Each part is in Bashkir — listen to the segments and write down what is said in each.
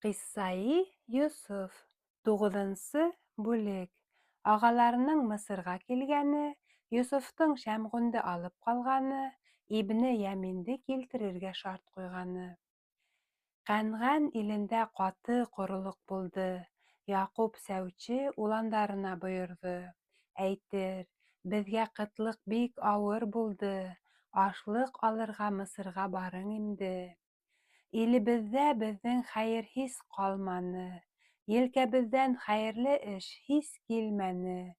Ҡиссаи Йософ, туғыҙынсы бүлек. Ағаларының Мысырға килгәне, Йософтоң Шәмғүнде алып ҡалғаны, Ибне Йәминде килтерергә шарт ҡуйғаны. Ҡәнғән илендә ҡаты ҡоролоҡ булды. Яҡуп сәүче уландарына бойорҙо, әйтер, беҙгә ҡытлыҡ бик ауыр булды, ашлыҡ алырға Мысырға барың имде. Илебеҙҙә беҙҙең хәйер һис ҡалманы, Елкәбеҙҙән хәйерле эш һис килмәне.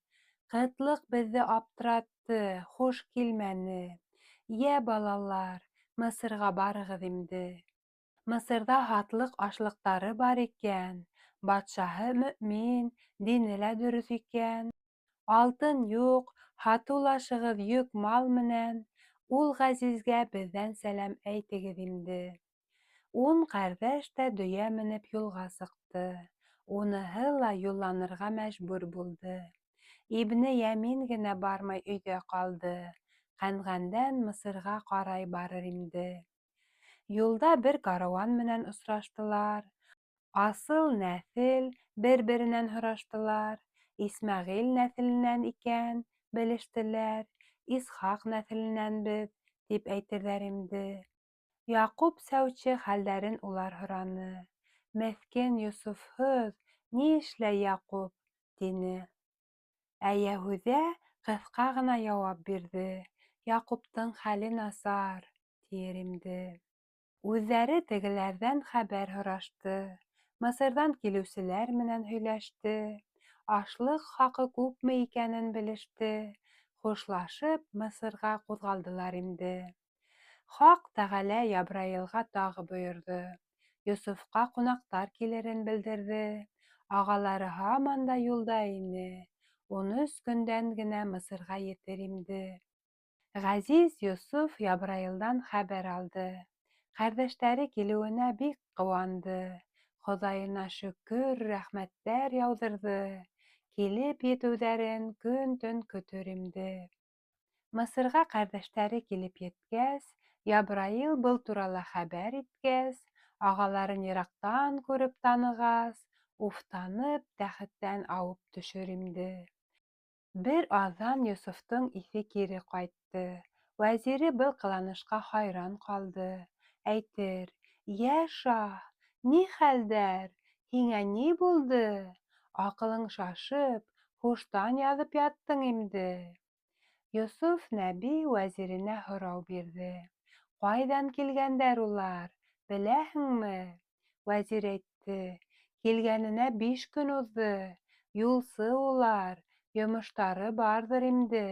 Ҡытлыҡ беҙҙе аптыратты, хуш килмәне. Йә, балалар, Мысырға барығыҙ имде. Мысырҙа һатлыҡ ашлыҡтары бар икән, Батшаһы мөмин, дине лә дөрөҫ икән. Алтын юҡ, һатыулашығыҙ йөк мал менән, Ул ғәзизгә беҙҙән сәләм әйтегеҙ имде. Ун ҡәрҙәш тә дөйә менеп юлға сыҡты. Уныһы ла юлланырға мәжбүр булды. Ибне Йәмин генә бармай өйҙә ҡалды. Ҡәнғәндән Мысырға ҡарай барыр имде. Юлда бер каруан менән осраштылар. Асыл нәҫел бер-беренән һораштылар. Исмәғил нәҫеленән икән, белештеләр. Исхаҡ нәҫеленәнбеҙ, тип әйтерҙәр имде. Яҡуп сәүче хәлдәрен улар һораны. Меҫкен Йософһоҙ ни эшләй Яҡуп? тине. Ә Йәһүҙә ҡыҫҡа ғына яуап бирҙе, Яҡуптың хәле насар, тиер имде. Үҙҙәре тегеләрҙән хәбәр һорашты, Мысырҙан килеүселәр менән һөйләште, ашлыҡ хаҡы күпме икәнен белеште, хушлашып, Мысырға ҡуҙғалдылар инде. Хаҡ Тәғәлә Ябраилға тағы бойорҙо, Йософҡа ҡунаҡтар килерен белдерҙе. Ағалары һаман да юлда ине, 13 көндән генә Мысырға етер имде. Ғәзиз Йософ Ябраилдан хәбәр алды. Ҡәрҙәштәре килеүенә бик ҡыуанды. Хоҙайына шөкөр, рәхмәттәр яуҙырҙы. Килеп етеүҙәрен көн-төн көтөр имде. Мысырға ҡәрҙәштәре килеп еткәс, Ябраил был турала хәбәр иткәс, ағаларын йыраҡтан күреп танығас, уфтанып, тәхеттән ауып төшөр имде. Бер аҙҙан Йософтоң иҫе кире ҡайтты. Вәзире был ҡыланышҡа хайран ҡалды. Әйтер, йә шаһ, ни хәлдәр, һиңә ни булды? Аҡылың шашып, һуштан яҙып яттың имде. Йософ нәби вәзиренә һорау бирҙе: Ҡайҙан килгәндәр улар, беләһеңме? Вәзир әйтте: Килгәненә биш көн уҙҙы, юлсы улар, йомоштары барҙыр имде.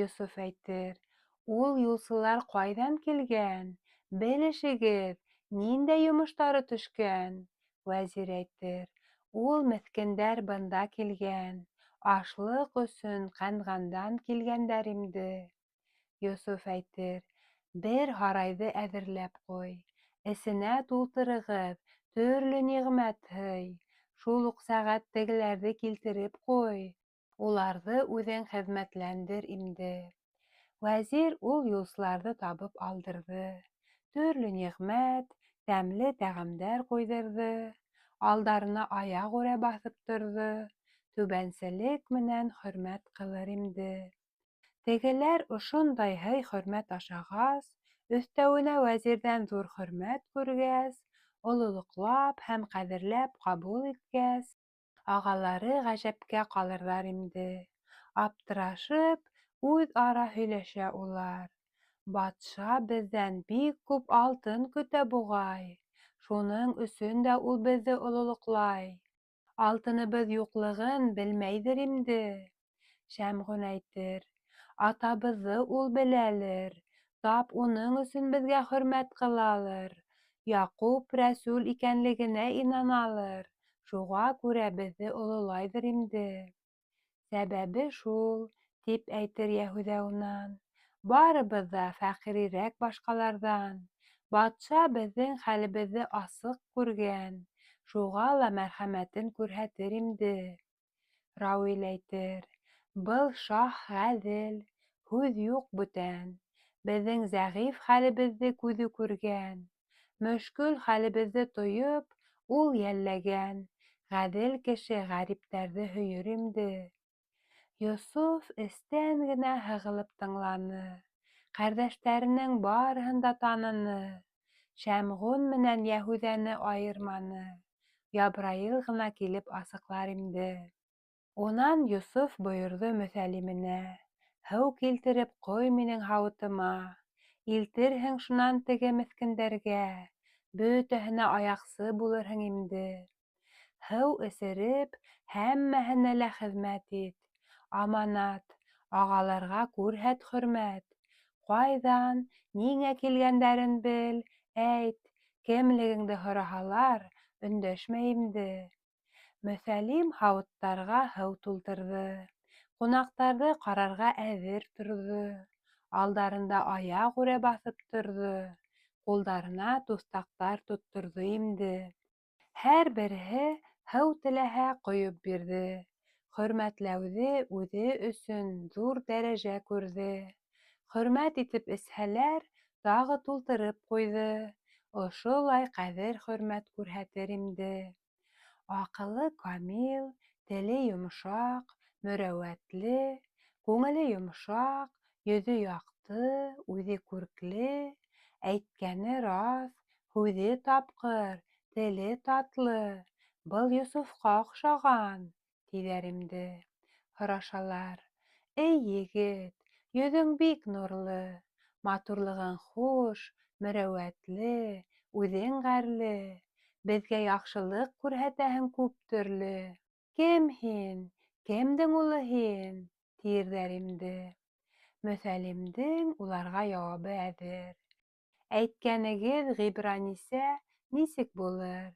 Йософ әйтер: Ул юлсылар ҡайҙан килгән, белешегеҙ, ниндәй йомоштары төшкән? Вәзир әйтер: Ул меҫкендәр бында килгән, ашлыҡ өсөн Ҡәнғандан килгәндәр имде. Йософ әйтер: Бер һарайҙы әҙерләп ҡуй, эсенә тултырығыҙ төрлө ниғмәт һый, шул уҡ сәғәт тегеләрҙе килтереп ҡуй, уларҙы үҙең хеҙмәтләндер имде. Вәзир ул юлсыларҙы табып алдырҙы, төрлө ниғмәт, тәмле тәғәмдәр ҡуйҙырҙы, алдарына аяғүрә баҫып торҙо, түбәнселек менән хөрмәт ҡылыр имде. Тегеләр ошондай һый-хөрмәт ашағас, өҫтәүенә вәзирҙән ҙур хөрмәт күргәс, ололоҡлап һәм ҡәҙерләп ҡабул иткәс, ағалары ғәжәпкә ҡалырҙар имде. Аптырашып, үҙ-ара һөйләшә улар. Батша беҙҙән бик күп алтын көтә буғай, шуның өсөн дә ул беҙҙе ололоҡлай. Алтыныбыҙ юҡлығын белмәйҙер имде. Шәмғүн әйтер: Атабыҙҙы ул беләлер, тап уның өсөн беҙгә хөрмәт ҡылалыр. Яҡуп рәсүл икәнлегенә инаналыр, шуға күрә беҙҙе ололайҙыр имде. Сәбәбе шул, тип әйтер Йәһүҙә унан, барыбыҙ ҙа фәҡирерәк башҡаларҙан. Батша беҙҙең хәлебеҙҙе асыҡ күргән, шуға ла мәрхәмәтен күрһәтер имде. Рауил әйтер: Был шаһ ғәҙел, һүҙ юҡ бүтән. Беҙҙең зәғиф хәлебеҙҙе күҙе күргән. Мөшкөл хәлебеҙҙе тойоп, Ул йәлләгән, ғәҙел кеше ғәриптәрҙе һөйөр имде. Йософ эстән генә һығылып тыңланы. Ҡәрҙәштәренең барыһын да таныны. Шәмғун менән Йәһүҙәне айырманы. Ябрайыл ғына килеп асыҡлар имде. Унан Йософ бойорҙо мөҫәлименә: Һыу килтереп ҡой минең һауытыма. Илтерһең шунан теге меҫкендәргә. Бөтәһенә аяҡсы булырһың имде. Һыу эсереп, һәммәһенә лә хеҙмәт ит. Аманат, ағаларға күрһәт хөрмәт. Ҡайҙан, ниңә килгәндәрен бел, әйт, кемлегеңде һораһалар, өндәшмә имде. Мөҫәлим һауыттарға һыу тултырҙы. Ҡунаҡтарҙы ҡарарға әҙер торҙо. Алдарында аяҡ үрә баҫып торҙо. Ҡулдарына туҫтаҡтар тотторҙо имде. Һәр береһе һыу теләһә ҡойоп бирҙе. Хөрмәтләүҙе үҙе өсөн ҙур дәрәжә күрҙе. Хөрмәт итеп эсһәләр, тағы тултырып ҡуйҙы. Ошолай ҡәҙер-хөрмәт күрһәтер имде. Аҡылы камил, теле йомшаҡ, мөрәүәтле, күңеле йомшаҡ, йөҙө яҡты, үҙе күркле, әйткәне раҫ, һүҙе тапҡыр, теле татлы, был Йософҡа оҡшаған, тиҙәр имде. Һорашалар: Эй, егет, йөҙөң бик нурлы, матурлығың хуш, мөрәүәтле, үҙең ғәрле, беҙгә яҡшылыҡ күрһәтәһең күп төрлө. Кем һин, кемдең улы һин? Тиерҙәр имде. Мөҫәлимдең уларға яуабы әҙер. Әйткәнегеҙ ғибранисә нисек булыр?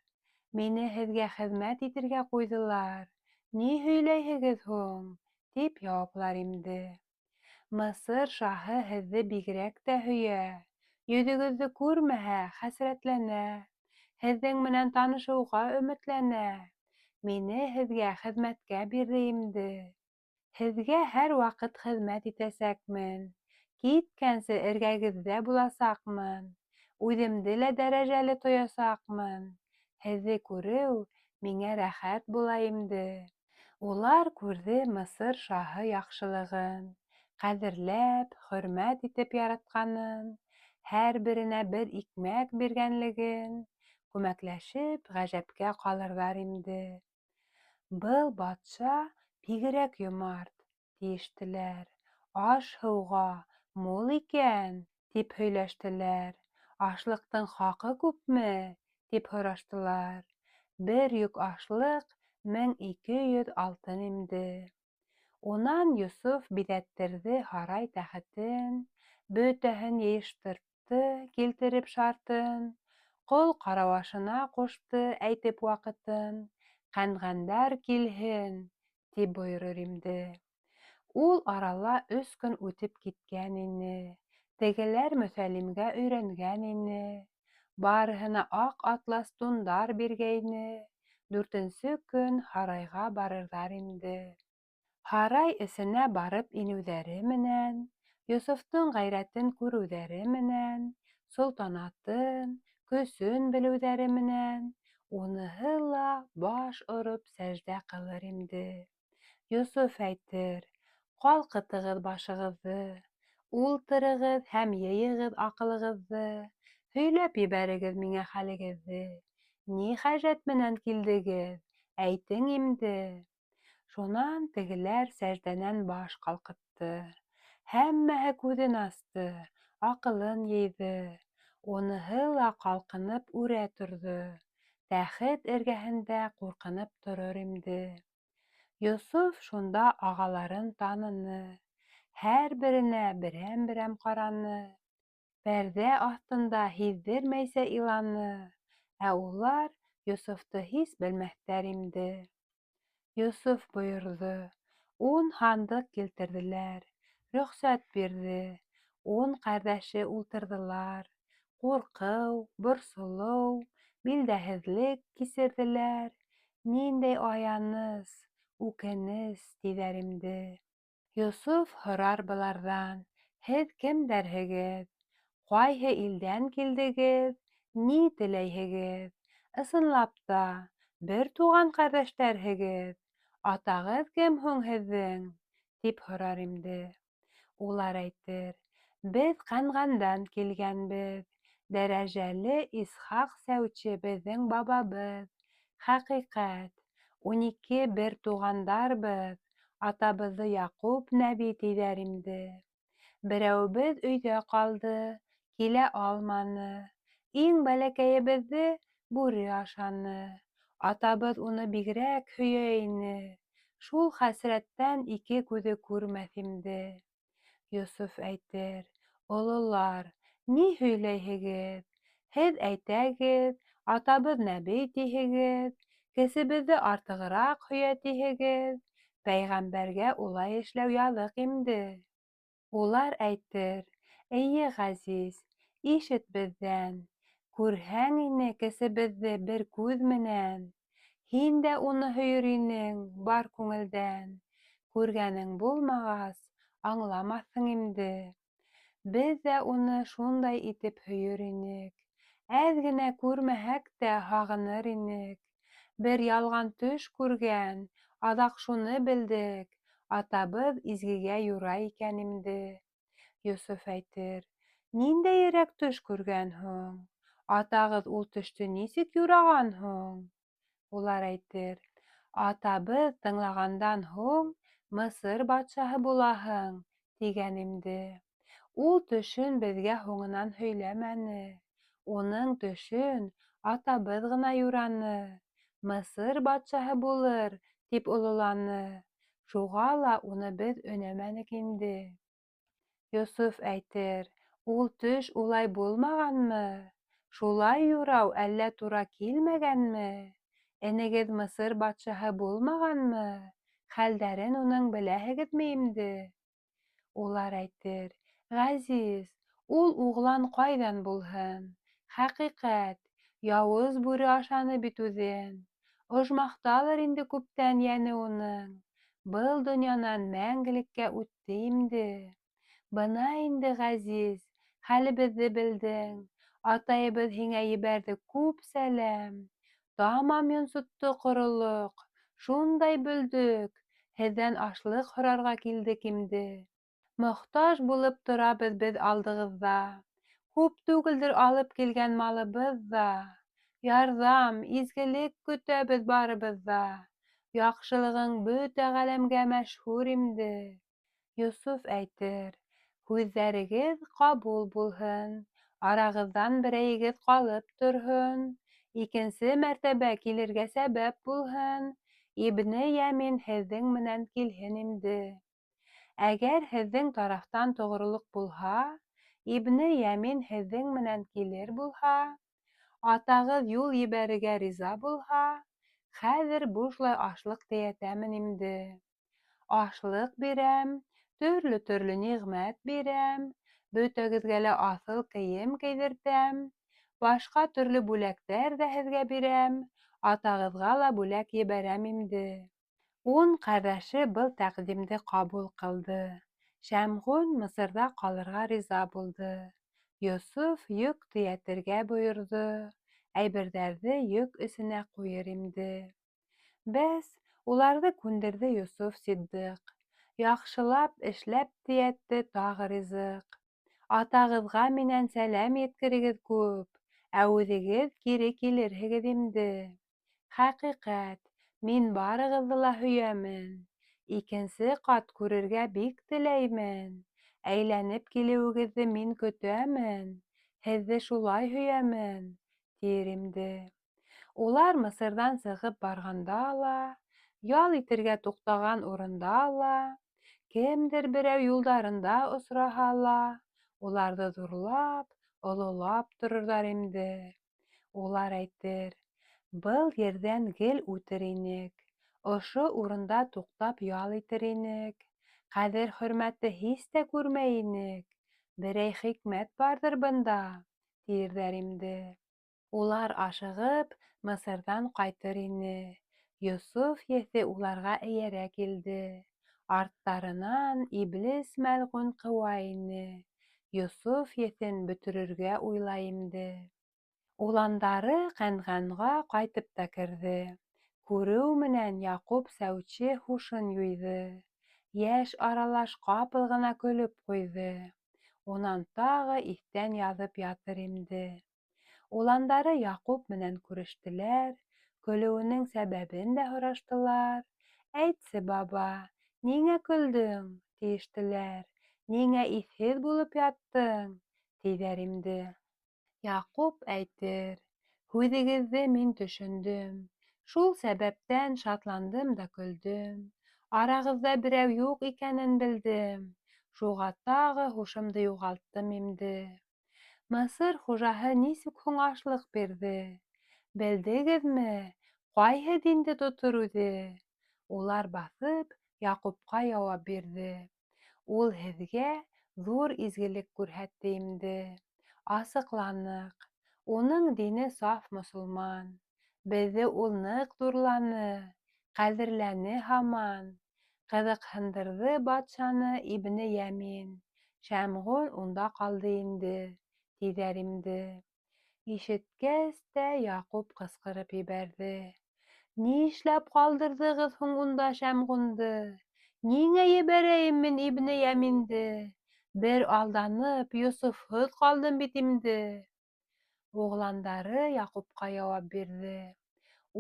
Мине һеҙгә хеҙмәт итергә ҡуйҙылар. Ни һөйләйһегеҙ һуң? Тип яуаплар имде. Мысыр шаһы һеҙҙе бигерәк тә һөйә. Йөҙөгөҙҙө күрмәһә, хәсрәтләнә. Һеҙҙең менән танышыуға өмөтләнә. Мине һеҙгә хеҙмәткә бирҙе имде. Һеҙгә һәр ваҡыт хеҙмәт итәсәкмен. Киткәнсе эргәгеҙҙә буласаҡмын. Үҙемде лә дәрәжәле тоясаҡмын. Һеҙҙе күреү миңә рәхәт була имде. Улар күрҙе Мысыр шаһы яҡшылығын, ҡәҙерләп, хөрмәт итеп яратҡанын, һәр беренә бер икмәк биргәнлеген, күмәкләшеп ғәжәпкә ҡалырҙар имде. Был батша бигерәк йомарт, тиештеләр. Аш-һыуға мул икән, тип һөйләштеләр. Ашлыҡтың хаҡы күпме, тип һораштылар. Бер йөк ашлыҡ 1200 алтын имде. Унан Йософ биҙәттерҙе һарай тәхетен, бөтәһен йыйыштыртты, килтереп шартын. Ҡол ҡарауашына ҡушты әйтеп ваҡытын, ҡәнғәндәр килһен, тип бойорор имде. Ул арала 3 көн үтеп киткән ине. Тегеләр мөҫәлимгә өйрәнгән ине. Барыһына аҡ атлас тундар биргәйне. 4-нсө көн һарайға барырҙар инде. Һарай эсенә барып инеүҙәре менән, Йософтоң ғәйрәтен күреүҙәре менән, солтанатын, көсөн белеүҙәре менән, уныһы ла баш ороп сәждә ҡылыр инде. Йософ әйтер: ҡалҡытығыҙ башығыҙҙы, ултырығыҙ һәм йыйығыҙ аҡылығыҙҙы, һөйләп ебәрегеҙ миңә хәлегеҙҙе. Ни хәжәт менән килдегеҙ, әйтең имде. Шунан тегеләр сәждәнән баш ҡалҡытты. Һәммәһе күҙен асты, аҡылын йыйҙы. Уныһы ла ҡалҡынып үрә торҙо. Тәхет эргәһендә ҡурҡынып торор имде. Йософ шунда ағаларын таныны. Һәр беренә берәм-берәм ҡараны. Пәрҙә аҫтында һиҙҙермәйсә иланы. Ә улар Йософто һис белмәҫтәр имде. Йософ бойорҙо. 10 һандыҡ килтерҙеләр. Рөхсәт бирҙе. 10 ҡәрҙәше ултырҙылар. Ҡурҡыу, борсолоу, билдәһеҙлек кисерҙеләр. Ниндәй аяныс, үкенес, тиҙәр имде. Йософ һорар быларҙан: һеҙ кемдәрһегеҙ? Ҡайһы илдән килдегеҙ? Ни теләйһегеҙ? Ысынлап та, бер туған ҡәрҙәштәрһегеҙ, атағыҙ кем һуң һеҙҙең? Тип һорар имде. Улар әйтер: Беҙ Ҡәнғәндән килгәнбеҙ, дәрәжәле Исхаҡ сәүче беҙҙең бабабыҙ, хәҡиҡәт, 12 бер туғандарбыҙ, атабыҙҙы Яҡуп нәби тиҙәр имде. Берәүебеҙ өйҙә ҡалды, килә алманы, иң бәләкәйебеҙҙе бүре ашаны, атабыҙ уны бигерәк һөйә ине, шул хәсрәттән ике күҙе күрмәҫ имде. Йософ әйтер: Ололар, ни һөйләйһегеҙ? Һеҙ әйтәгеҙ, атабыҙ нәбей тиһегеҙ, кесебеҙҙе артығыраҡ һөйә тиһегеҙ, пәйғәмбәргә улай эшләү яҙыҡ имде. Улар әйтер: Эйе, ғәзиз, ишет беҙҙән, күрһәң ине кесебеҙҙе бер күҙ менән, һин дә уны һөйөр инең бар күңелдән, күргәнең булмағас, аңламаҫһың имде. Беҙ ҙә уны шундай итеп һөйөр инек, әҙ генә күрмәһәк тә һағыныр инек. Бер ялған төш күргән, аҙаҡ шуны белдек, атабыҙ изгегә юрай икән имде. Йософ әйтер: Ниндәйерәк төш күргән һуң? Атағыҙ ул төштө нисек юраған һуң? Улар әйтер: Атабыҙ тыңлағандан һуң Мысыр батшаһы булаһың, тигән имде. Ул төшөн беҙгә һуңынан һөйләмәне, уның төшөн атабыҙ ғына юраны, Мысыр батшаһы булыр, тип ололаны, шуға ла уны беҙ өнәмәнек инде. Йософ әйтер: Ул төш улай булмағанмы? Шулай юрау әллә тура килмәгәнме? Энегеҙ Мысыр батшаһы булмағанмы? Хәлдәрен уның беләһегеҙме инде? Улар әйтер: Ғәзиз, ул уғлан ҡайҙан булһын? Хәҡиҡәт, яуыз бүре ашаны бит үҙен. Ожмахталыр инде күптән йәне уның. Был донъянан мәңгелеккә үтте инде. Бына инде, ғәзиз, хәлебеҙҙе белдең. Атайыбыҙ һиңә ебәрҙе күп сәләм. Тамам йонсотто ҡоролоҡ, шундай бөлдөк, һеҙҙән ашлыҡ һорарға килдек инде. Мохтаж булып торабыҙ беҙ алдығыҙҙа. Күп түгелдер алып килгән малыбыҙ ҙа. Ярҙам, изгелек көтәбеҙ барыбыҙ ҙа. Яҡшылығың бөтә ғаләмгә мәшһүр инде. Йософ әйтер: Һүҙҙәрегеҙ ҡабул булһын, арағыҙҙан берәйегеҙ ҡалып торһон, икенсе мәртәбә килергә сәбәп булһын, Ибне Йәмин һеҙҙең менән килһен инде. Әгәр һеҙҙең тарафтан тоғролоҡ булһа, Ибне Йәмин һеҙҙең менән килер булһа, атағыҙ юл ебәрергә риза булһа, хәҙер бушлай ашлыҡ тейәтәмен инде. Ашлыҡ бирәм, төрлө-төрлө ниғмәт бирәм, бөтәгеҙгә лә аҫыл кейем кейҙертәм, башҡа төрлө бүләктәр ҙә һеҙгә бирәм, атағыҙға ла бүләк ебәрәм инде. Ун ҡәрҙәше был тәҡдимде ҡабул ҡылды. Шәмғун Мысырҙа ҡалырға риза булды. Йософ йөк тейәтергә бойорҙо, әйберҙәрҙе йөк эсенә ҡуйыр инде. Бәс, уларҙы күндерҙе Йософ Сиддыҡ. Яҡшылап эшләп тейәтте тағы ризыҡ. Атағыҙға минән сәләм еткерегеҙ күп, ә үҙегеҙ кире килерһегеҙ инде. Хәҡиҡәт, мин барығыҙҙы ла һөйәмен. Икенсе ҡат күрергә бик теләймен. Әйләнеп килеүегеҙҙе мин көтәмен. Һеҙҙе шулай һөйәмен, тиер инде. Улар Мысырҙан сығып барғанда ла, ял итергә туҡтаған урында ла, кемдер берәү юлдарында осраһа ла, уларҙы ҙурлап, ололап торорҙар инде. Улар әйтер: Был ерҙән гел үтер инек, ошо урында туҡтап ял итер инек, ҡәҙер-хөрмәтте һис тә күрмәй инек, берәй хикмәт барҙыр бында, тиерҙәр инде. Улар ашығып Мысырҙан ҡайтыр ине. Йософ еҫе уларға эйәрә килде. Арттарынан иблис мәлғүн ҡыуа ине. Йософ еҫен бөтөрөргә уйлай инде. Уландары Ҡәнғанға ҡайтып та керҙе. Күреү менән Яҡуп сәүче һушын юйҙы. Йәш аралаш ҡапыл ғына көлөп ҡуйҙы. Унан тағы иҫтән яҙып ятыр имде. Уландары Яҡуп менән күрештеләр, көлөүенең сәбәбен дә һораштылар. Әйтсе, баба, ниңә көлдөң? тиештеләр. Ниңә иҫһеҙ булып яттың? тиҙәр имде. Яҡуп әйтер, Һүҙегеҙҙе мин төшөндөм, Шул сәбәптән шатландым да көлдөм. Арағыҙҙа берәү юҡ икәнен белдем, Шуға тағы һушымды юғалттым имде. Мысыр хужаһы нисек һуң ашлыҡ бирҙе? Белдегеҙме, ҡайһы динде тотор үҙе? Улар баҫып Яҡупҡа яуап бирҙе. Ул һеҙгә ҙур изгелек күрһәтте имде. Асыҡланыҡ, уның дине саф мосолман. Беҙҙе ул ныҡ ҙурланы, ҡәҙерләне һаман. Ҡыҙыҡһындырҙы батшаны Ибне Йәмин. Шәмғун унда ҡалды инде, тиҙәр имде. Ишеткәс тә Яҡуп ҡысҡырып ебәрҙе. Ни эшләп ҡалдырҙығыҙ һуң унда Шәмғунды? Ниңә ебәрәйем мин Ибне Йәминде? Бер алданып, Йософһоҙ ҡалдым бит имде. Уғландары Яҡупҡа яуап бирҙе.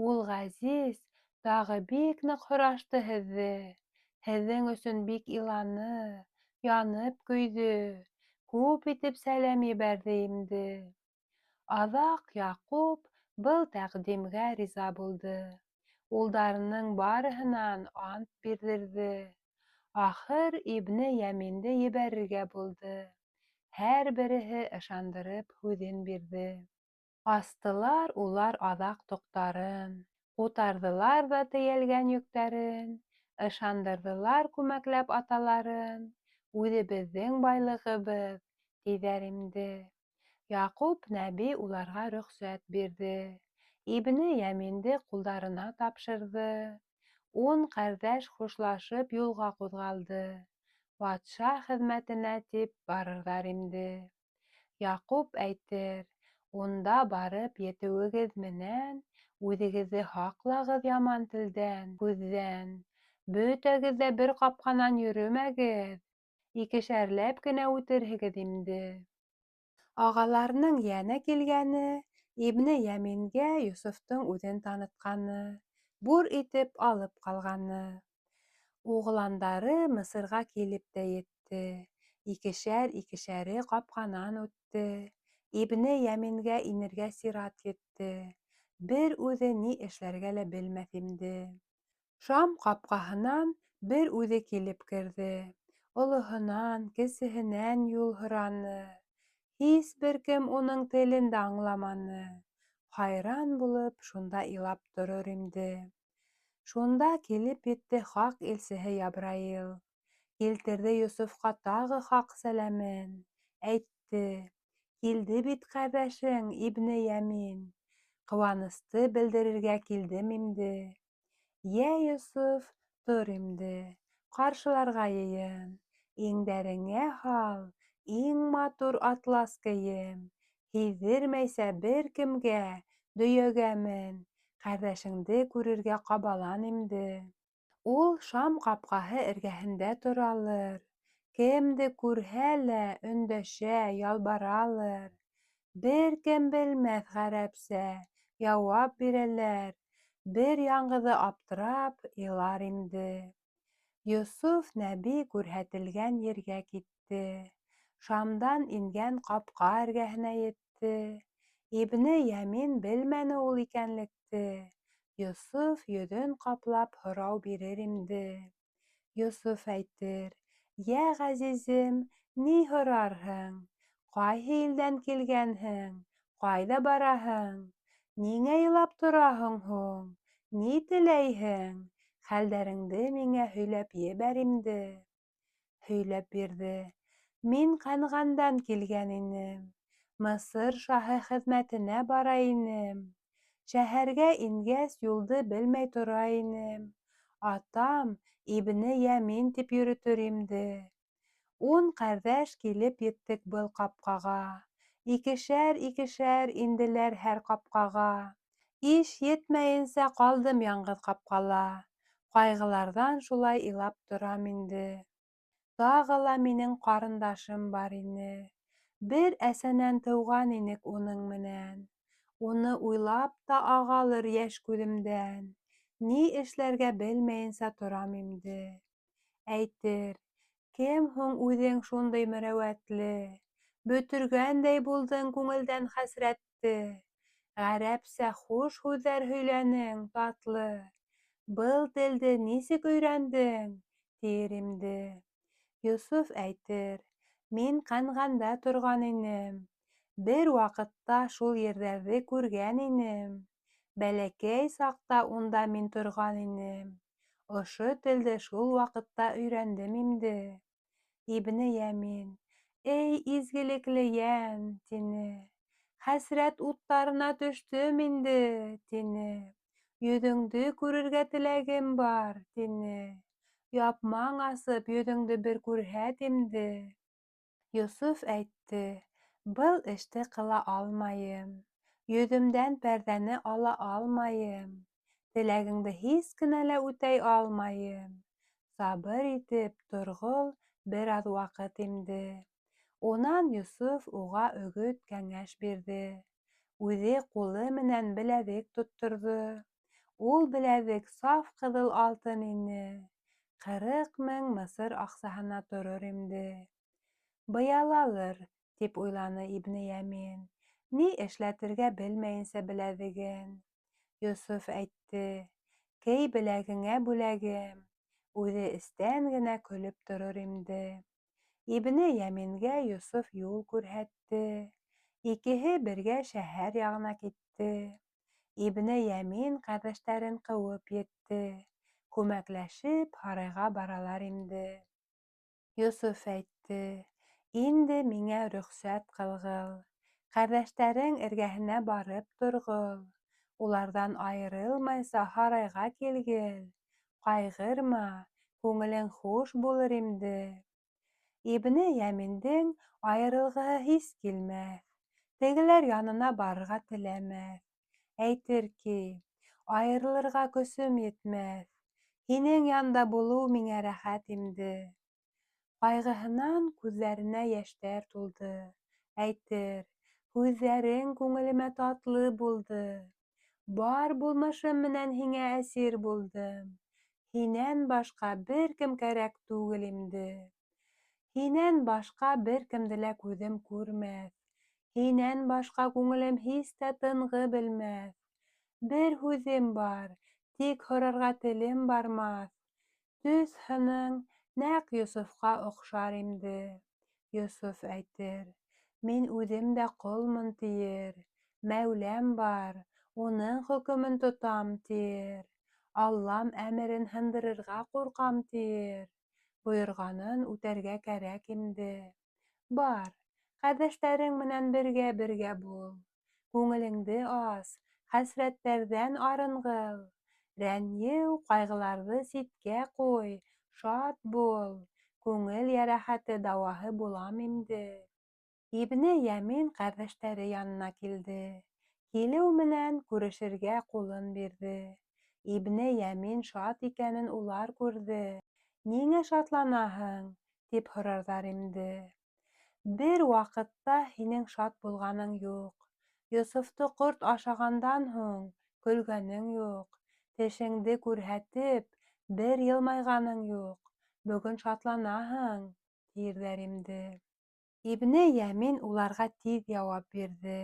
Ул ғәзиз тағы бик ныҡ һорашты һеҙҙе. Һеҙҙең өсөн бик иланы, янып көйҙө. Күп итеп сәләм ебәрҙе имде. Аҙаҡ Яҡуп был тәҡдимгә риза булды. Улдарының барыһынан ант бирҙерҙе. Ахыр Ибне Йәминде ебәрергә булды. Һәр береһе ышандырып һүҙен бирҙе. Астылар улар аҙаҡ тоҡтарын, Ҡутарҙылар ҙа тейәлгән йөктәрен, Ышандырҙылар күмәкләп аталарын, Үҙебеҙҙең байлығыбыҙ, тиҙәр имде. Яҡуп нәби уларға рөхсәт бирҙе, Ибне Йәминде ҡулдарына тапшырҙы. Ун ҡәрҙәш хушлашып юлға ҡуҙғалды, Батша хеҙмәтенә тип барырҙар имде. Яҡуп әйтер, Унда барып етеүегеҙ менән Үҙегеҙҙе һаҡлағыҙ яман телдән, күҙҙән. Бөтәгеҙ ҙә бер ҡапҡанан йөрөмәгеҙ, Икешәрләп кенә үтерһегеҙ имде. Ағаларының йәнә килгәне, Ибне Йәмингә Йософтоң үҙен танытҡаны, бур итеп алып ҡалғаны. Уғландары Мысырға килеп тә етте, икешәр-икешәре ҡапҡанан үтте. Ибне Йәмингә инергә сират етте, бер үҙе ни эшләргә лә белмәҫ имде. Шам ҡапҡаһынан бер үҙе килеп керҙе, олоһонан, кесеһенән юл һораны. Һис бер кем уның телен дә аңламаны. Хайран булып шунда илап торор имде. Шунда килеп етте хаҡ илсеһе Ябраил. Килтерҙе Йософҡа тағы хаҡ сәләмен. Әйтте: Килде бит ҡәрҙәшең Ибне Йәмин. Ҡыуанысты белдерергә килдем имде. Йә, Йософ, тор имде, ҡаршыларға йыйын, Иңдәреңә һал иң матур атлас кейем, Һиҙҙермәйсә бер кемгә дөйәгә мен, Ҡәрҙәшеңде күрергә ҡабалан имде. Ул Шам ҡапҡаһы эргәһендә торалыр, Кемде күрһә лә өндәшә, ялбаралыр. Бер кем белмәҫ ғәрәпсә, яуап бирәләр, Бер яңғыҙы аптырап илар имде. Йософ нәби күрһәтелгән ергә китте, Шамдан ингән ҡапҡа эргәһенә етте. Ибне Йәмин белмәне ул икәнлекте, Йософ йөҙөн ҡаплап һорау бирер имде. Йософ әйтер: Йә ғәзизем, ни һорарһың? Ҡайһы илдән килгәнһең? Ҡайҙа бараһың? Ниңә илап тораһың һуң? Ни теләйһең? Хәлдәреңде миңә һөйләп ебәр имде. Һөйләп бирҙе: Мин Ҡәнғандан килгән инем, Мысыр шаһы хеҙмәтенә бара инем. Шәһәргә ингәс, юлды белмәй тора инем. Атам Ибне Йәмин тип йөрөтөр имде. Ун ҡәрҙәш килеп еттек был ҡапҡаға. Икешәр-икешәр инделәр һәр ҡапҡаға. Иш етмәйенсә ҡалдым яңғыҙ ҡапҡала. Ҡайғыларҙан шулай илап торам инде. Тағы ла минең ҡарындашым бар ине. Бер әсәнән тыуған инек уның менән. Уны уйлап та ағалыр йәш күҙемдән. Ни эшләргә белмәйенсә торам инде. Әйтер, кем һуң үҙең шундай мөрәүәтле? Бөтөргәндәй булдың күңелдән хәсрәтте. Ғәрәпсә хуш һүҙҙәр һөйләнең, татлы. Был телде нисек өйрәндең? Тиер имде. Йософ әйтер, мин Ҡәнғәндә торған инем. Бер ваҡытта шул ерҙәрҙе күргән инем. Бәләкәй саҡта унда мин торған инем. Ошо телде шул ваҡытта өйрәндем имде. Ибне Йәмин, эй, изгелекле йән, тине. Хәсрәт уттарына төштөм инде, тине. Йөҙөңдө күрергә теләгем бар, тине. Япмаң асып йөҙөңдө бер күрһәт имде. Йософ әйтте, был эште ҡыла алмайым. Йөҙөмдән пәрҙәне ала алмайым. Теләгеңде һис кенә лә үтәй алмайым. Сабыр итеп торғол бер аҙ ваҡыт имде. Унан Йософ уға өгөт кәңәш бирҙе. Үҙе ҡулы менән беләҙек тотторҙо. Ул беләҙек саф ҡыҙыл алтын ине. 40 000 Мысыр аҡсаһына торор имде. Быялалыр, тип уйланы Ибне Йәмин. Ни эшләтергә белмәйенсә беләҙеген. Йософ әйтте, кей беләгеңә бүләгем. Үҙе эстән генә көлөп торор имде. Ибне Йәмингә Йософ юл күрһәтте. Икеһе бергә шәһәр яғына китте. Ибне Йәмин ҡәрҙәштәрен ҡыуып етте. Күмәкләшеп һарайға баралар инде. Йософ әйтте, инде миңә рөхсәт ҡылғыл. Ҡәрҙәштәрең эргәһенә барып торғол. Уларҙан айырылмайса һарайға килгел. Ҡайғырма, күңелең хуш булыр инде. Ибне Йәминдең айырылғыһы һис килмәҫ. Тегеләр янына барырға теләмәҫ. Әйтер ки, айырылырға көсөм етмәҫ. Һинең янда булыу миңә рәхәт инде. Ҡайғыһынан күҙҙәренә йәштәр тулды. Әйтер, һүҙҙәрең күңелемә татлы булды. Бар булмышым менән һиңә әсир булдым. Һинән башҡа бер кем кәрәк түгел инде. Һинән башҡа бер кемде лә күҙем күрмәҫ. Һинән башҡа күңелем һис тә тынғы белмәҫ. Бер һүҙем бар, тик һорарға телем бармаҫ. Төҫ һының нәҡ Йософҡа оҡшар инде. Йософ әйтер, мин үҙем дә ҡолмон, тиер. Мәүләм бар, уның хөкөмөн тотам, тиер. Аллам әмерен һындырырға ҡурҡам, тиер. Бойорғанын үтәргә кәрәк инде. Бар, ҡәрҙәштәрең менән бергә-бергә бул. Күңелеңде ас, хәсрәттәрҙән арынғыл. Рәнйеү, ҡайғыларҙы ситкә ҡуй, шат бул. Күңел йәрәхәте дауаһы булам инде. Ибне Йәмин ҡәрҙәштәре янына килде. Килеү менән күрешергә ҡулын бирҙе. Ибне Йәмин шат икәнен улар күрҙе. Ниңә шатланаһың? Тип һорарҙар инде. Бер ваҡытта һинең шат булғаның юҡ. Йософто ҡорт ашағандан һуң көлгәнең юҡ. Тешеңде күрһәтеп, бер йылмайғаның юҡ. Бөгөн шатланаһың, тиерҙәр инде. Ибне Йәмин уларға тиҙ яуап бирҙе.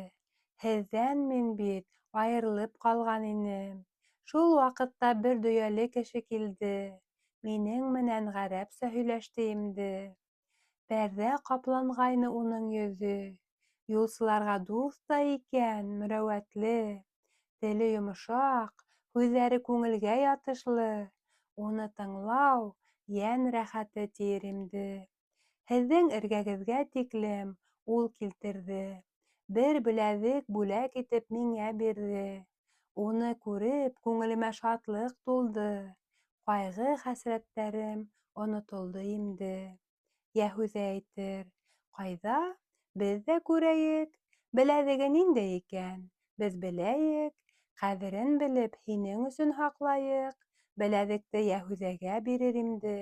Һеҙҙән мин бит айырылып ҡалған инем. Шул ваҡытта бер дөйәле кеше килде. Минең менән ғәрәпсә һөйләште инде. Пәрҙә ҡапланғайны уның йөҙө. Юлсыларға дуҫ та икән, мөрәүәтле. Теле йомшаҡ, һүҙҙәре күңелгә ятышлы. Уны тыңлау йән рәхәте тиер инде. Һеҙҙең эргәгеҙгә тиклем ул килтерҙе. Бер беләҙек бүләк итеп миңә бирҙе. Уны күреп күңелемә шатлыҡ тулды. Ҡайғы хәсрәттәрем онотолдо инде. Йәһүҙә әйтер, ҡайҙа, беҙ ҙә күрәйек. Беләҙеге ниндәй икән, беҙ беләйек, Ҡәҙерен белеп, һинең өсөн һаҡлайыҡ, Беләҙекте Йәһүҙәгә бирер имде.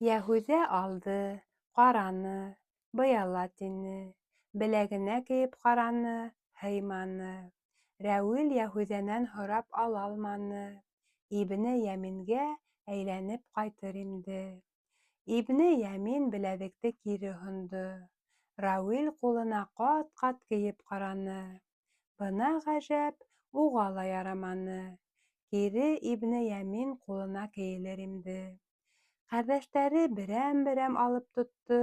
Йәһүҙә алды, ҡараны, быяла тине, Беләгенә кейеп ҡараны, һыйманы. Рәүил Йәһүҙәнән һорап алалманы, Ибне Йәмингә әйләнеп ҡайтыр имде. Ибне Йәмин беләҙекте кире һондо. Рауил ҡулына ҡат-ҡат кейеп ҡараны. Бына ғәжәп, уға ла яраманы. Кире Ибне Йәмин ҡулына кейелер имде. Ҡәрҙәштәре берәм-берәм алып тотто,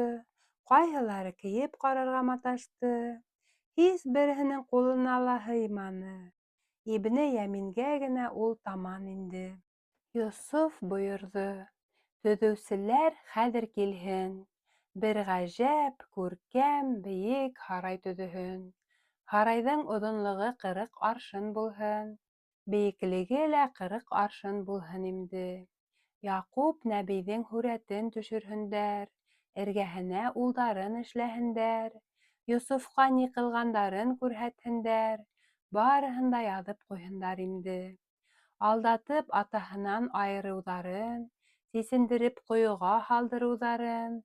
ҡайһылары кейеп ҡарарға маташты. Һис береһенең ҡулына ла һыйманы. Ибне Йәмингә генә ул таман инде. Йософ бойорҙо: Төҙөүселәр хәҙер килһен, Бер ғәжәп, күркәм, бейек һарай төҙөһөн. Һарайҙың оҙонлоғо ҡырыҡ аршын булһын, Бейеклеге лә ҡырыҡ аршын булһын имде. Яҡуп нәбейҙең һүрәтен төшөрһөндәр, Эргәһенә улдарын эшләһендәр, Йософҡа ни ҡылғандарын күрһәтһендәр, Барыһын да яҙып ҡуйһындар имде. Алдатып атаһынан айырыуҙарын, Сисендереп ҡойоға һалдырыуҙарын,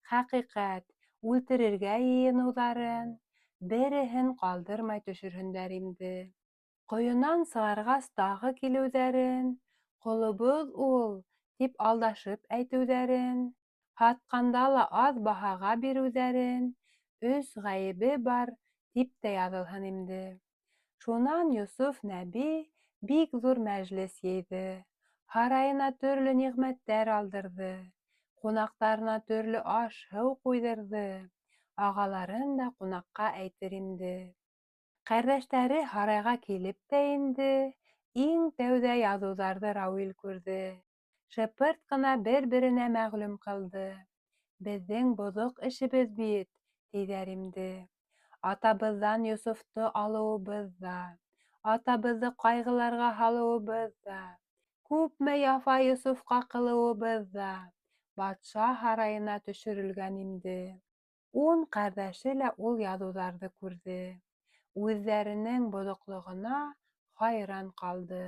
Хәҡиҡәт, үлтерергә йыйыныуҙарын, Береһен ҡалдырмай төшөрһөндәр имде. Ҡойонан сығарғас тағы килеүҙәрен, Ҡолобоҙ ул, тип алдашып әйтеүҙәрен, Һатҡанда ла аҙ баһаға биреүҙәрен, Өс ғәйебе бар, тип тә яҙылһын имде. Шунан Йософ нәби бик ҙур мәжлес йыйҙы, Һарайына төрлө ниғмәттәр алдырҙы, Ҡунаҡтарына төрлө аш-һыу ҡуйҙырҙы, Ағаларын да ҡунаҡҡа әйтер имде. Ҡәрҙәштәре һарайға килеп тә инде, Иң тәүҙә яҙыуҙарҙы Рауил күрҙе. Шыпырт ҡына бер-беренә мәғлүм ҡылды. Беҙҙең боҙоҡ эшебеҙ бит, тиҙәр имде. Атабыҙҙан Йософто алыуыбыҙ ҙа, Атабыҙҙы ҡайғыларға һалыуыбыҙ ҙа, Күпме яфа Йософҡа ҡылыуыбыҙ ҙа Батша һарайына төшөрөлгән имде. Ун ҡәрҙәше лә ул яҙыуҙарҙы күрҙе, Үҙҙәренең боҙоҡлоғона хайран ҡалды,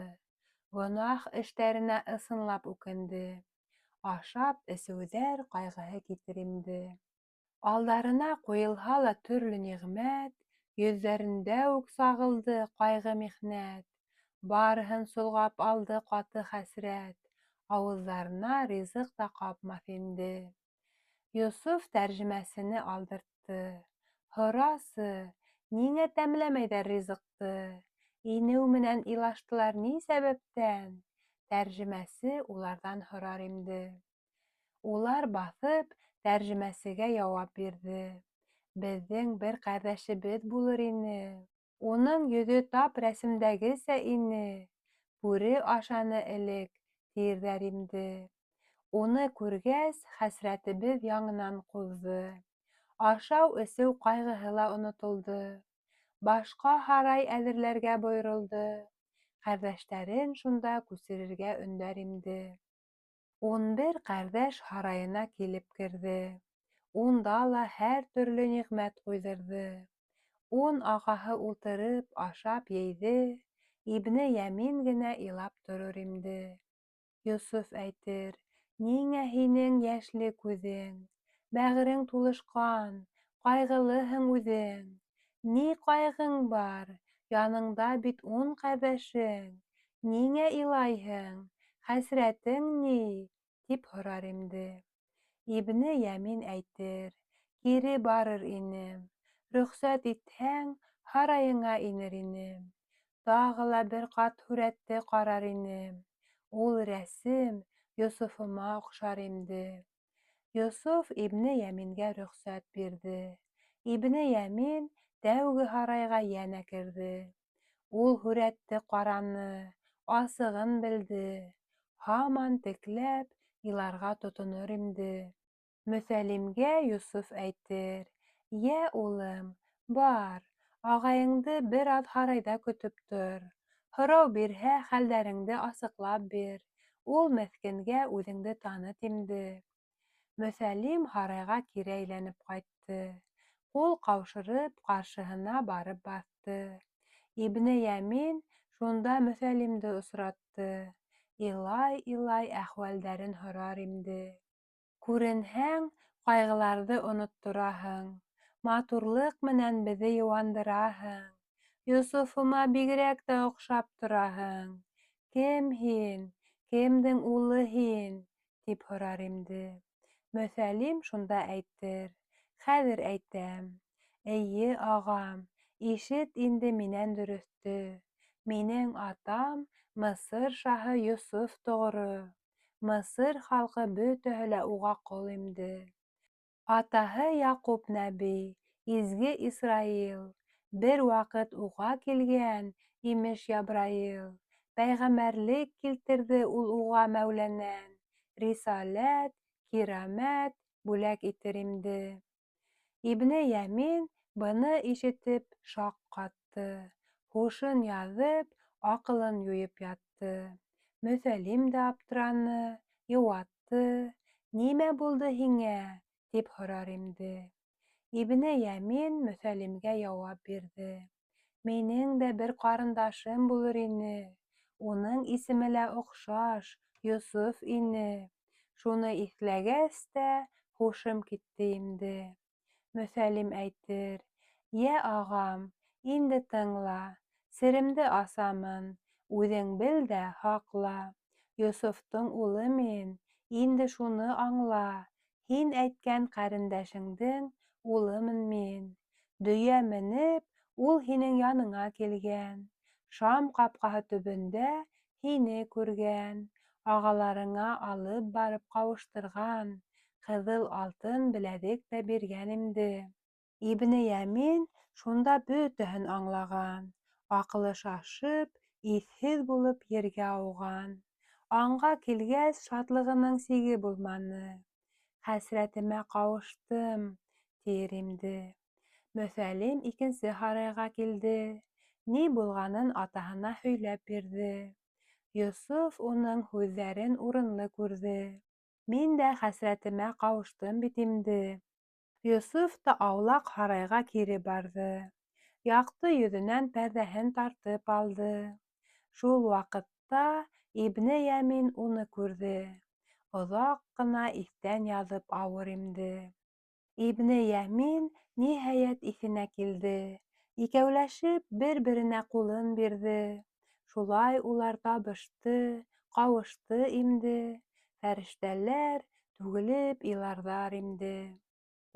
Гонаһ эштәренә ысынлап үкенде, Ашап-эсеүҙәр ҡайғыһы китер имде. Алдарына ҡуйылһа ла төрлө ниғмәт, Йөҙҙәрендә үк сағылды ҡайғы-михнәт, Барыһын солғап алды ҡаты хәсрәт, Ауыҙҙарына ризыҡ та ҡапмаҫ инде. Йософ тәржемәсене алдыртты: Һорасы, ниңә тәмләмәйҙәр ризыҡты, Инеү менән илаштылар ни сәбәптән? Тәржемәсе уларҙан һорар имде. Улар баҫып тәржемәсегә яуап бирҙе: Беҙҙең бер ҡәрҙәшебеҙ булыр ине. Уның йөҙө тап рәсемдәгесә ине. Бүре ашаны элек, тиерҙәр имде. Уны күргәс, хәсрәтебеҙ яңынан ҡуҙҙы. Ашау-эсеү ҡайғыһы ла онотолдо. Башҡа һарай әҙерләргә бойоролдо. Ҡәрҙәштәрен шунда күсерергә өндәр имде. 11 ҡәрҙәш һарайына килеп керҙе. Унда ла һәр төрлө ниғмәт ҡуйҙырҙы. Ун ағаһы ултырып ашап ейҙе, Ибне Йәмин генә илап торор имде. Йософ әйтер: Ниңә һинең йәшле күҙең? Бәғерең тулышҡан, ҡайғылыһың үҙең. Ни ҡайғың бар, яныңда бит ун ҡәрҙәшең. Ниңә илайһың, хәсрәтең ни? тип һорар имде. Ибне Йәмин әйтер: Кире барыр инем, Рөхсәт итһәң, һарайыңа инер инем. Тағы ла бер ҡат һүрәтте ҡарар инем. Ул рәсем Йософома оҡшар имде. Йософ Ибне Йәмингә рөхсәт бирҙе. Ибне Йәмин тәүге һарайға йәнә керҙе. Ул һүрәтте ҡараны, асығын белде. Һаман текләп иларға тотонор имде. Мөҫәлимгә Йософ әйтер: Йә, улым, бар, ағайыңды бер аҙ һарайҙа көтөп тор. Һорау бирһә, хәлдәреңде асыҡлап бир, ул меҫкенгә үҙеңде таныт имде. Мөҫәлим һарайға кире әйләнеп ҡайтты. Ҡул ҡаушырып, ҡаршыһына барып баҫты. Ибне Йәмин шунда Мөҫәлимде осратты. Илай-илай әхүәлдәрен һорар имде. Күренһәң, ҡайғыларҙы оноттораһың, Матурлыҡ менән беҙҙе йыуандыраһың, Йософома бигерәк тә оҡшап тораһың. Кем һин, кемдең улы һин? тип һорар имде. Мөҫәлим шунда әйтер, Хәҙер әйтәм. Эйе, ағам, ишет инде минән дөрөҫтө. Минең атам Мысыр шаһы Йософ тоғро. Мысыр халҡы бөтәһе лә уға ҡол имде. Атаһы Яҡуп нәби, изге Исраил, Бер ваҡыт уға килгән, имеш, Ябраил. Пәйғәмбәрлек килтерҙе ул уға Мәүләнән, Рисаләт, кирамәт бүләк итер имде. Ибне Йәмин быны ишетеп шаҡ ҡатты, һушын яҙып, аҡылын юйып ятты. Мөҫәлим дә аптыраны, йыуатты, Нимә булды һиңә? тип һорар имде. Ибне Йәмин Мөҫәлимгә яуап бирҙе, Минең дә бер ҡарындашым булыр ине, уның исеме лә оҡшаш, Йософ ине. Шуны иҫләгәс тә һушым китте имде. Мөҫәлим әйтер, Йә, ағам, инде тыңла, серемде асамын, үҙең бел дә һаҡла. Йософтоң улы мин, инде шуны аңла, һин әйткән ҡәрендәшеңдең улымын мин. Дөйә менеп, ул һинең яныңа килгән, Шам ҡапҡаһы төбөндә һине күргән, ағаларыңа алып барып ҡауыштырған, ҡыҙыл алтын беләҙек тә биргән имде. Ибне Йәмин шунда бөтәһен аңлаған, аҡылы шашып, иҫһеҙ булып ергә ауған. Аңға килгәс, шатлығының сиге булманы. Хәсрәтемә ҡауыштым, тиер имде. Мөҫәлим икенсе һарайға килде, ни булғанын атаһына һөйләп бирҙе. Йософ уның һүҙҙәрен урынлы күрҙе. Мин дә хәсрәтемә ҡауыштым бит имде. Йософ та аулаҡ һарайға кире барҙы. Яҡты йөҙөнән пәрҙәһен тартып алды. Шул ваҡытта Ибне Йәмин уны күрҙе. Оҙаҡ ҡына иҫтән яҙып ауыр имде. Ибне Йәмин, ниһайәт, иҫенә килде. Икәүләшеп бер-беренә ҡулын бирҙе. Шулай улар табышты, ҡауышты имде. Фәрештәләр түгелеп иларҙар имде.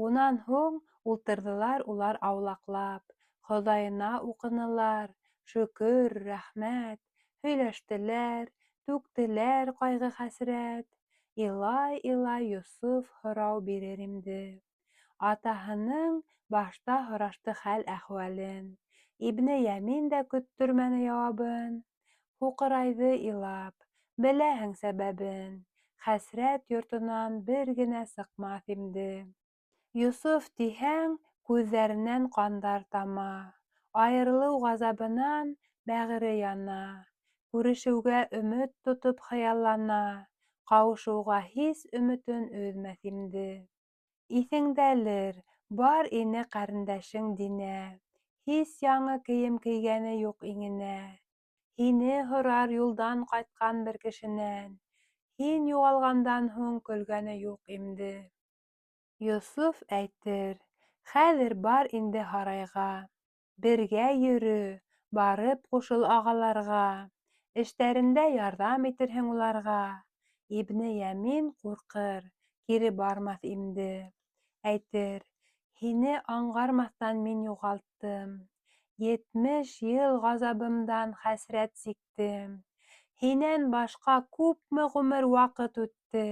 Унан һуң ултырҙылар улар аулаҡлап, Хоҙайына уҡынылар, шөкөр, рәхмәт, Һөйләштеләр, түктеләр ҡайғы-хәсрәт. Илай-илай Йософ һорау бирер имде. Атаһының башта һорашты хәл-әхүәлен. Ибне Йәмин дә көттөрмәне яуабын. Һуҡырайҙы илап, беләһең сәбәбен, Хәсрәт йортонан бер генә сыҡмаҫ имде. Йософ тиһәң, күҙҙәренән ҡандар тама, Айырылыу ғазабынан бәғере яна. Күрешеүгә өмөт тотоп хыяллана, Ҡауышыуға һис өмөтөн өҙмәҫ имде. Иҫеңдәлер, бар ине ҡәрендәшең Динә, Һис яңы кейем кейгәне юҡ иңенә. Һине һорар юлдан ҡайтҡан бер кешенән, Һин юғалғандан һуң көлгәне юҡ имде. Йософ әйтер, Хәҙер бар инде һарайға, Бергә йөрө, барып ҡушыл ағаларға, Эштәрендә ярҙам итерһең уларға. Ибне Йәмин ҡурҡыр, кире бармаҫ имде. Әйтер, Һине аңғармаҫтан мин юғалттым, Етмеш йыл ғазабымдан хәсрәт сиктем. Һинән башҡа күпме ғүмер ваҡыт үтте,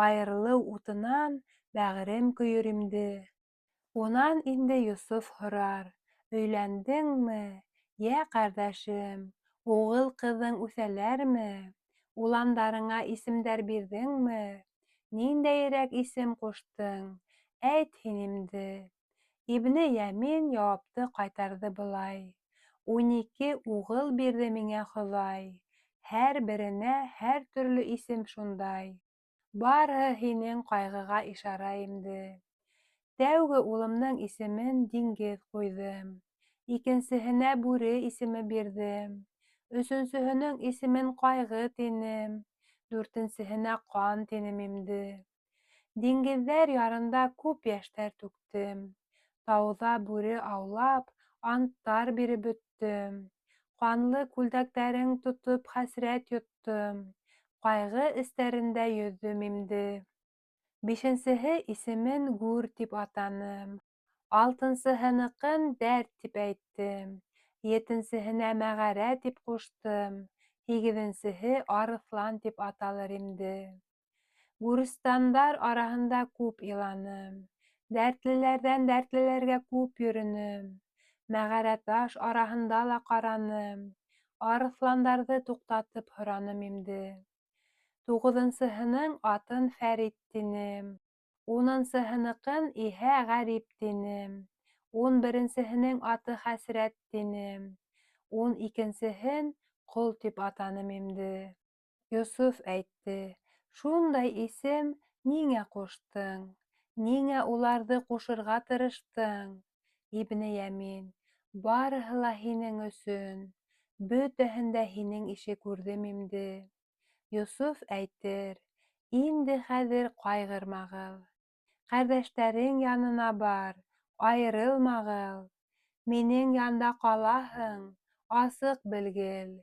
Айырылыу утынан бәғерем көйөр имде. Унан инде Йософ һорар, Өйләндеңме, йә ҡәрҙәшем, Уғыл-ҡыҙың үҫәләрме, Уландарыңа исемдәр бирҙеңме, Ниндәйерәк исем ҡуштың, әйт һин имде. Ибне Йәмин яуапты ҡайтарҙы былай, 12 уғыл бирҙе миңә Хоҙай, Һәр беренә һәр төрлө исем шундай. Барыһы һинең ҡайғыға ишара имде. Тәүге улымдың исемен Диңгеҙ ҡуйҙым. Икенсеһенә Бүре исеме бирҙем. Өсөнсөһөнөң исемен Ҡайғы тинем. Дүртенсеһенә Ҡан тинем имде. Диңгеҙҙәр ярында күп йәштәр түктем. Тауҙа бүре аулап, анттар биреп бөттөм. Ҡанлы күлдәктәрең тотоп хәсрәт йоттом. Ҡайғы эстәрендә йөҙҙөм имде. Бишенсеһе исемен Гүр тип атаным. Алтынсыһыныҡын Дәрт тип әйттем. Етенсеһенә Мәғәрә тип ҡуштым. Һигеҙенсеһе Арыҫлан тип аталыр имде. Гүрстандар араһында күп иланым. Дәртлеләрҙән дәртлеләргә күп йөрөнөм. Мәғәрә таш араһында ла ҡараным. Арыҫландарҙы туҡтатып һораным имде. Туғыҙынсыһының атын Фәрит тинем. Унынсыһыныҡын иһә Ғәрип тинем. 11-сеһенең аты Хәсрәт тинем. 12-сеһен Ҡол тип атаным имде. Йософ әйтте, шундай исем ниңә ҡуштың? Ниңә уларҙы ҡушырға тырыштың? Ибне Йәмин, барыһы ла һинең өсөн, бөтәһен дә һинең ише күрҙем имде. Йософ әйтер, инде хәҙер ҡайғырмағыҙ. Ҡәрҙәштәрең янына бар, айырылмағыҙ. Минең янда ҡалаһың, асыҡ белгел.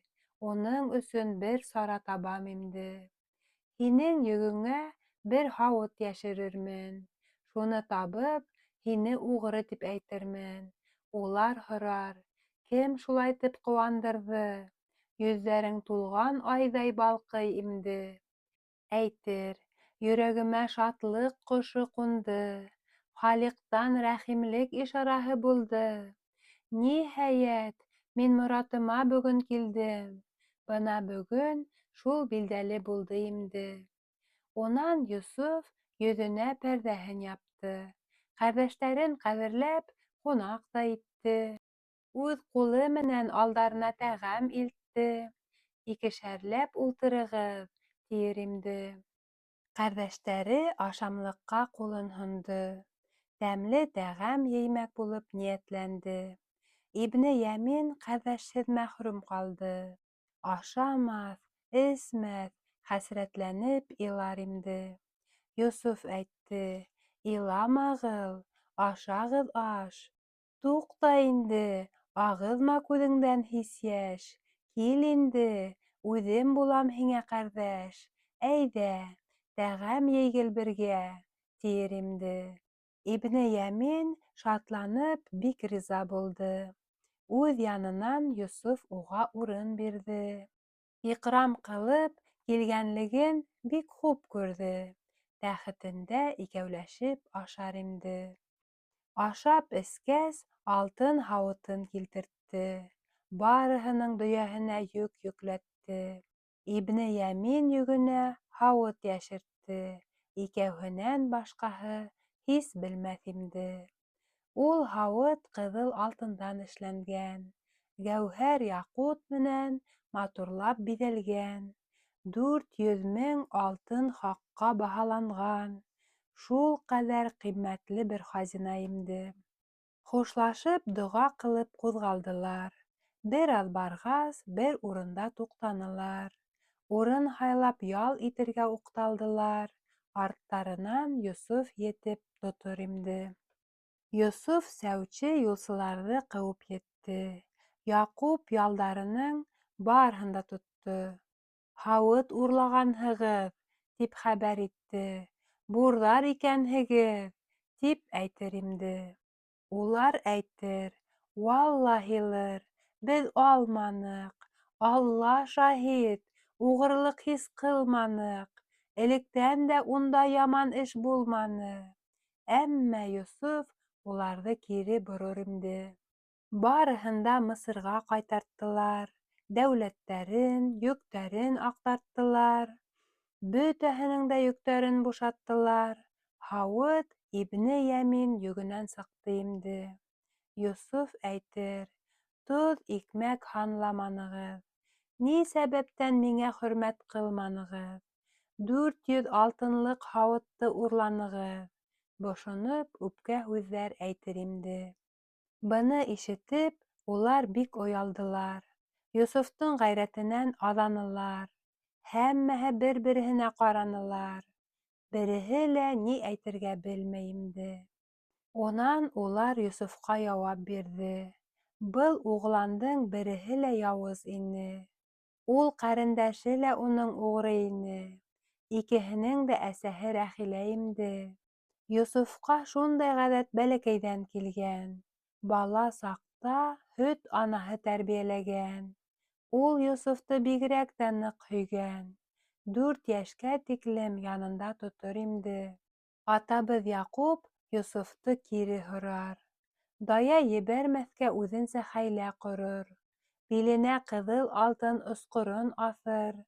Уның өсөн бер сара табам имде. Һинең йөгөңә бер һауыт йәшерермен. Шуны табып, һине уғры тип әйтермен. Улар һорар, кем шулайтып ҡыуандырҙы? Йөҙҙәрең тулған айҙай балҡый имде. Әйтер, йөрәгемә шатлыҡ ҡошо ҡунды. Халиҡтан рәхимлек ишараһы булды. Ниһайәт, мин моратыма бөгөн килдем. Бына бөгөн шул билдәле булды имде. Унан Йософ йөҙөнә пәрҙәһен япты. Ҡәрҙәштәрен ҡәҙерләп, ҡунаҡ та итте. Үҙ ҡулы менән алдарына тәғәм илтте. Икешәрләп ултырығыҙ, тиер имде. Ҡәрҙәштәре ашамлыҡҡа ҡулын һондо. Тәмле тәғәм еймәк булып ниәтләнде. Ибне Йәмин ҡәрҙәшһеҙ мәхрүм ҡалды. Ашамаҫ, эсмәҫ, хәсрәтләнеп илар имде. Йософ әйтте, иламағыҙ, ашағыҙ аш. Туҡта инде, ағыҙма күҙеңдән һис йәш. Кил инде, үҙем булам һиңә ҡәрҙәш. Әйҙә, тәғәм ейгел бергә, тиер имде. Ибне Йәмин шатланып бик риза булды. Үҙ янынан Йософ уға урын бирҙе. Иҡрам ҡылып килгәнлеген бик хуп күрҙе. Тәхетендә икәүләшеп ашар имде. Ашап эскәс, алтын һауытын килтертте. Барыһының дөйәһенә йөк йөкләтте. Ибне Йәмин йөгөнә һауыт йәшертте. Икәүһенән башҡаһы һис белмәҫ имде. Ул һауыт ҡыҙыл алтындан эшләнгән, гәүһәр яҡут менән матурлап биҙәлгән, 400 000 алтын хаҡҡа баһаланған, шул ҡәҙәр ҡиммәтле бер хазина имде. Хушлашып, доға ҡылып ҡуҙғалдылар. Бер аҙ барғас, бер урында туҡтанылар. Урын һайлап ял итергә уҡталдылар. Арттарынан Йософ етеп тотор имде. Йософ сәүче юлсыларҙы ҡыуып етте. Яҡуп ялдарының барыһын да тотто. Һауыт урлағанһығыҙ, тип хәбәр итте. Бурҙар икәнһегеҙ, тип әйтер имде. Улар әйтер, валлаһилыр, беҙ алманыҡ, Алла шаһит, уғрылыҡ һис ҡылманыҡ, электән дә унда яман эш булманы. Әммә Йософ уларҙы кире борор имде. Барыһын да Мысырға ҡайтарттылар, дәүләттәрен, йөктәрен аҡтарттылар, бөтәһенең дә йөктәрен бушаттылар. Һауыт Ибне Йәмин йөгөнән сыҡты имде. Йософ әйтер, тоҙ икмәк һанламанығыҙ, ни сәбәптән миңә хөрмәт ҡылманығыҙ, 400 алтынлыҡ һауытты урланығыҙ, Бошоноп, үпкә һүҙҙәр әйтер имде. Быны ишетеп, улар бик оялдылар, Йософтоң ғәйрәтенән аҙанылар. Һәммәһе бер-береһенә ҡаранылар, береһе лә ни әйтергә белмәй имде. Унан улар Йософҡа яуап бирҙе: Был уғландың береһе лә яуыз ине. Ул ҡәрендәше лә уның уғры ине. Икеһенең дә әсәһе Рәхилә имде. Йософҡа шундай ғәҙәт бәләкәйҙән килгән. Бала саҡта һөт анаһы тәрбиәләгән. Ул Йософто бигерәк тә ныҡ һөйгән. Дүрт йәшкә тиклем янында тотор имде. Атабыҙ Яҡуп Йософто кире һорар. Дая ебәрмәҫкә үҙенсә хәйлә ҡорор. Биленә ҡыҙыл алтын осҡорон аҫыр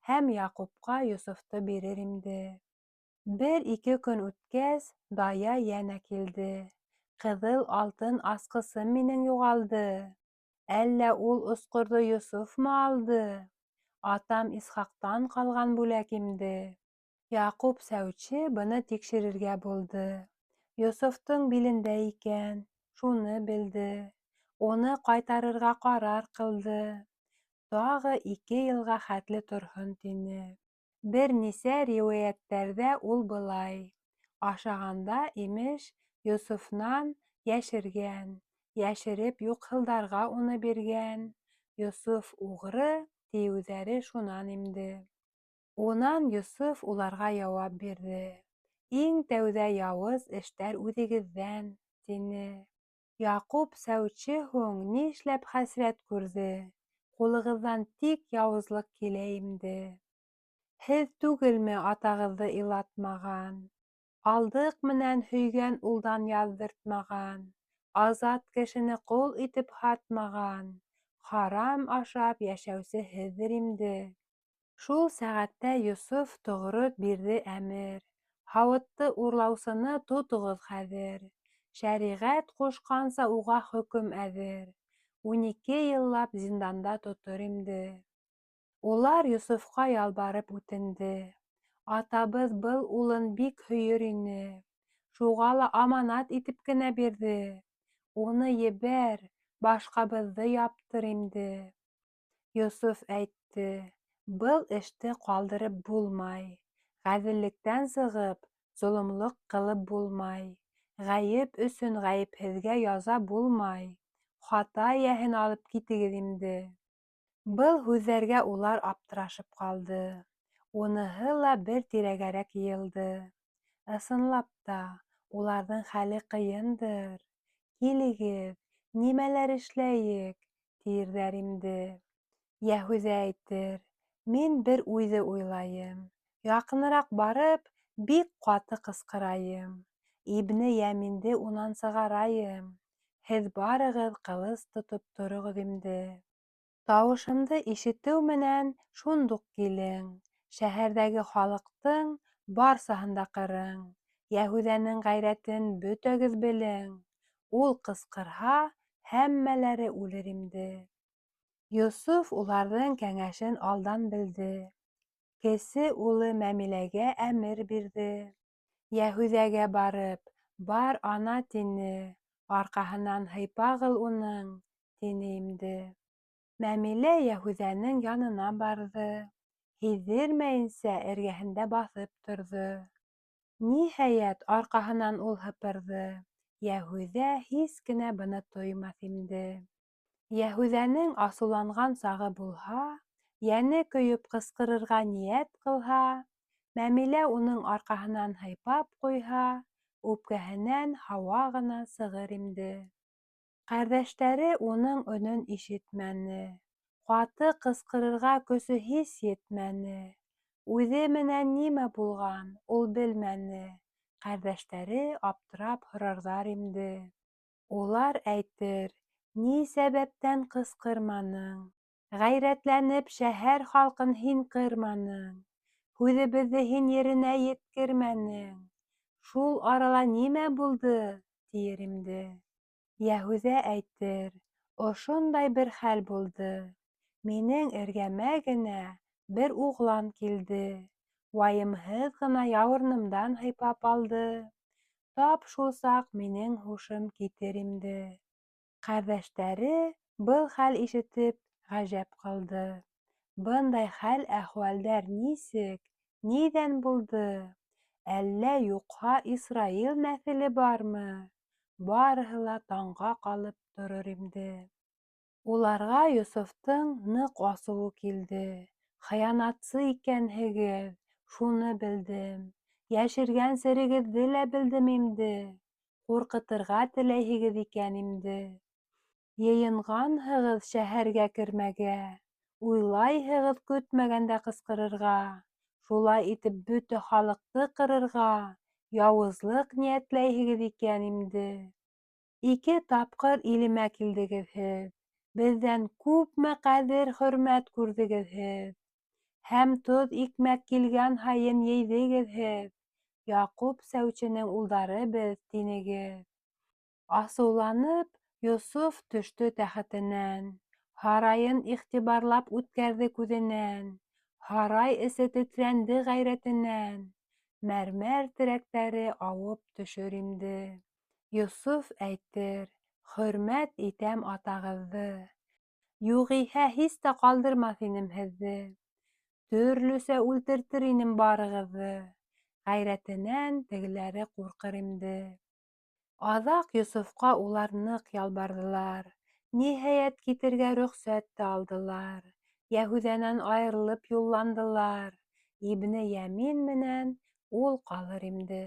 һәм Яҡупҡа Йософто бирер имде. Бер-ике көн үткәс, дая йәнә килде. Ҡыҙыл алтын асҡысым минең юғалды. Әллә ул осҡорҙо Йософмо алды? Атам Исхаҡтан ҡалған бүләк имде. Яҡуп сәүче быны тикшерергә булды. Йософтоң билендә икән, шуны белде. Уны ҡайтарырға ҡарар ҡылды. Тағы ике йылға хәтле торһон тине. Бер нисә риүәйәттәрҙә ул былай: Ашағанда, имеш, Йософнан йәшергән, йәшереп юҡһылдарға уны биргән. Йософ уғры, тиеүҙәре шунан имде. Унан Йософ уларға яуап бирҙе: Иң тәүҙә яуыз эштәр үҙегеҙҙән, тине. Яҡуп сәүче һуң нишләп хәсрәт күрҙе? Ҡулығыҙҙан тик яуызлыҡ килә имде. Һеҙ түгелме атағыҙҙы илатмаған? Алдыҡ менән һөйгән улдан яҙҙыртмаған, азат кешене ҡол итеп һатмаған, харам ашап йәшәүсе һеҙҙер имде. Шул сәғәттә Йософ тоғро бирҙе әмер: Һауытты урлаусыны тотоғоҙ хәҙер. Шәриғәт ҡушҡанса уға хөкөм әҙер: 12 йыллап зинданда тотор имде. Улар Йософҡа ялбарып үтенде: Атабыҙ был улын бик һөйөр ине, шуға ла аманат итеп кенә бирҙе. Уны ебәр, башҡабыҙҙы яптыр имде. Йософ әйтте: Был эште ҡалдырып булмай, ғәҙеллектән сығып, золомлоҡ ҡылып булмай, ғәйеп өсөн ғәйепһеҙгә яза булмай, хата эйәһен алып китегеҙ инде. Был һүҙҙәргә улар аптырашып ҡалды. Уныһы ла бер тирәгәрәк йыйылды. Ысынлап та, уларҙың хәле ҡыйындыр. Килегеҙ, нимәләр эшләйек, тиерҙәр инде. Йәһүҙә әйтер: Мин бер уйҙы уйлайым. Яҡыныраҡ барып, бик ҡаты ҡысҡырайым. Ибне Йәминде унан сығарайым. Һеҙ барығыҙ ҡылыс тотоп тороғоҙ инде. Тауышымды ишетеү менән шундуҡ килең. Шәһәрҙәге халыҡтың барсаһын да ҡырың. Йәһүҙәнең ғәйрәтен бөтәгеҙ белең. Ул ҡысҡырһа, һәммәләре үлер инде. Йософ уларҙың кәңәшен алдан белде. Кесе улы Мәмиләгә әмер бирҙе. Йәһүҙәгә барып, бар ана тине, арҡаһынан һыйпағыҙ уның, тине инде. Мәмилә Йәһүҙәнең янына барҙы, һиҙҙермәйенсә эргәһендә баҫып торҙо. Ниһайәт, арҡаһынан ул һыпырҙы. Йәһүҙә һис кенә быны тоймаҫ инде. Йәһүҙәнең асыуланған сағы булһа, йәне көйөп ҡысҡырырға ниәт ҡылһа, Мәмилә уның арҡаһынан һыйпап ҡуйһа, үпкәһенән һауа ғына сығыр инде. Ҡәрҙәштәре уның өнөн ишетмәне, ҡаты ҡысҡырырға көсө һис етмәне. Үҙе менән нимә булған, ул белмәне. Ҡәрҙәштәре аптырап һорарҙар инде. Улар әйтер: Ни сәбәптән ҡысҡырманың? Ғәйрәтләнеп шәһәр халҡын һин ҡырманың. Һүҙебеҙҙе һин еренә еткермәнең. Шул арала нимә булды, тиер инде. Йәһүҙә әйтер: Ошондай бер хәл булды. Минең эргәмә генә бер уғлан килде. Вайымһыҙ ғына яурынымдан һыйпап алды. Тап шул саҡ минең һушым китер имде. Ҡәрҙәштәре был хәл ишетеп ғәжәп ҡалды. Бындай хәл-әхүәлдәр нисек, ниҙән булды? Әллә юҡһа Исраил нәҫеле бармы? Барыһы ла таңға ҡалып торор имде. Уларға Йософтоң ныҡ асыуы килде. Хыянатсы икәнһегеҙ, шуны белдем. Йәшергән серегеҙҙе лә белдем имде. Ҡурҡытырға теләйһегеҙ икән имде. Йыйынғанһығыҙ шәһәргә кермәгә, Уйлайһығыҙ көтмәгәндә ҡысҡырырға, Шулай итеп бөтә халыҡты ҡырырға Яуызлыҡ ниәтләйһегеҙ икән имде. Ике тапҡыр илемә килдегеҙ һеҙ, Беҙҙән күпме ҡәҙер-хөрмәт күрҙегеҙ һеҙ. Һәм тоҙ-икмәк килгән һайын ейҙегеҙ һеҙ, Яҡуп сәүченең улдары беҙ, тинегеҙ. Асыуланып, Йософ төштө тәхетенән, Һарайын иғтибарлап үткәрҙе күҙенән. Һарай эсе тетрәнде ғәйрәтенән, Мәрмәр терәктәре ауып төшөр имде. Йософ әйтер, хөрмәт итәм атағыҙҙы, Юғиһә һис тә ҡалдырмаҫ инем һеҙҙе. Төрлөсә үлтертер инем барығыҙҙы, Ғәйрәтенән тегеләре ҡурҡыр имде. Аҙаҡ Йософҡа улар ныҡ ялбарҙылар, Ниһайәт, китергә рөхсәт тә алдылар. Йәһүҙәнән айырылып юлландылар, Ибне Йәмин менән ул ҡалыр имде.